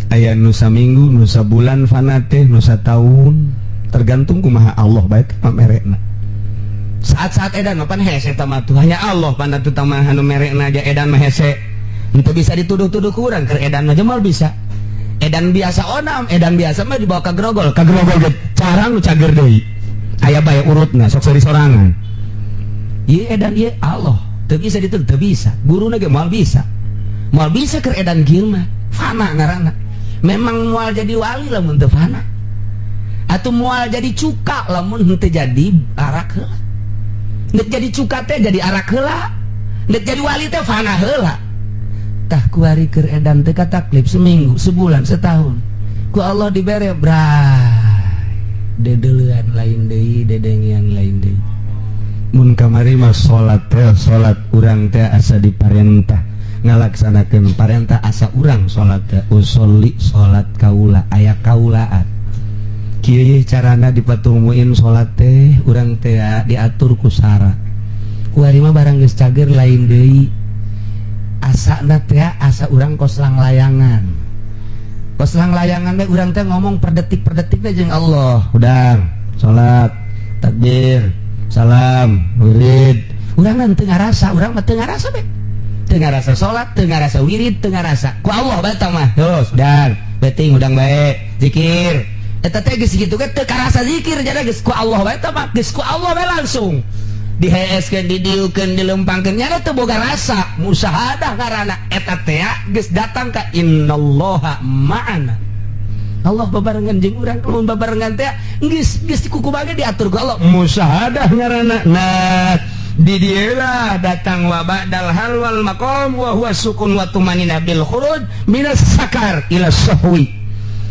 Aya nu saminggu, nu sabulan fana teh, nu sataun, tergantung kumaha Allah baik pamerekna. Saat-saat edan mah pan hese eta mah tuh, hanya Allah pan atuh mah anu merekna aja. Edan mah hese, henteu bisa dituduh-tuduh ku urang keur edan mah jemal bisa. Edan biasa onam, edan biasa mah dibawa ke grogol, ka grogol ge carang nu cager deui. Aya bae urutna sok seuri sorangan. Ieu edan ieu Allah, teu bisa dituduh, teu bisa. Guruna ge moal bisa. Moal bisa keur edan kieu mah, fana ngaranna. Memang moal jadi wali lamun teu fana. Atau moal jadi cuka lamun henteu jadi arak heula. Nek jadi cuka teh jadi arak heula. Nek jadi wali teh fana heula. Tah, kuari keur edan teh kataklif seminggu, sebulan, setahun. Ku Allah dibere bray. Dedeulean lain deui, dedengian lain deui. Mun kamari mah salat teh, salat urang teh asa diparentah, ngalaksanakeun parentah, asa urang salat teh usolli, salat kaula aya kaulaan. Kieu carana dipatumuin salat teh urang teh diatur ku sara. Kuari mah barang geus cager lain deui. Asana teh asa urang kos langlayangan. Kos langlayangan teh urang teh ngomong per detik per detik teh jeung Allah. Hudang, salat, takbir, salam, wirid. Urang teu ngarasa, urang mah teu ngarasa be. Teu ngarasa salat, teu ngarasa wirid, teu ngarasa. Ku Allah bae mah. Terus, hudang, beuting hudang bae, zikir. Eta teh geus kitu ge teu karasa zikir, jadi geus ku Allah bae mah, geus ku Allah bae langsung. Diheeskeun, didiukeun, dilempangkeun, nya teu boga rasa. Musyahadah ngaranna eta teh geus datang ka innallaha ma'ana. Allah babarengan jeung urang, mun babarengan teh geus geus kuku bage diatur ku Allah. Musyahadah ngaranna. Nah, di dieu datang wa ba'dal hal wal maqam wa huwa sukun wa tumanina bil khuruj minas sakar ila sahwi.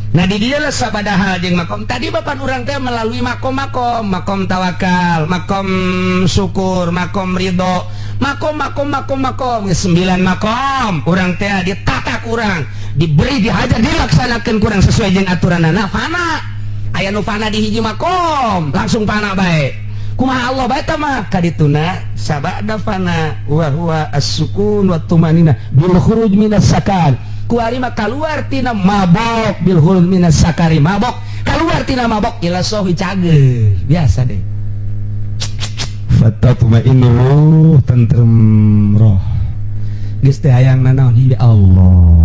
Nah, di dieu lah sabada hal jeung makom. Tadi bapak urang teh melalui makom-makom, makom tawakal, makom syukur, makom ridho, makom makom makom makom, sembilan makom. Urang teh ditatak urang, diberi, dihajar, dilaksanakan kurang sesuai jeung aturan. Nah, fana. Aya nu fana di hiji makom, langsung fana bae. Kumaha Allah bae mah kadituna sabada fana wa huwa as-sukun wa tumanina bil khuruj minas sakan. Kuari mah keluar tina mabok, bil khuruj minas sakari, mabok, keluar tina mabok ila sohi, cager biasa deh. Fatatma'innu ruh, tentrem roh, geus teh hayang nanaon? Ya Allah.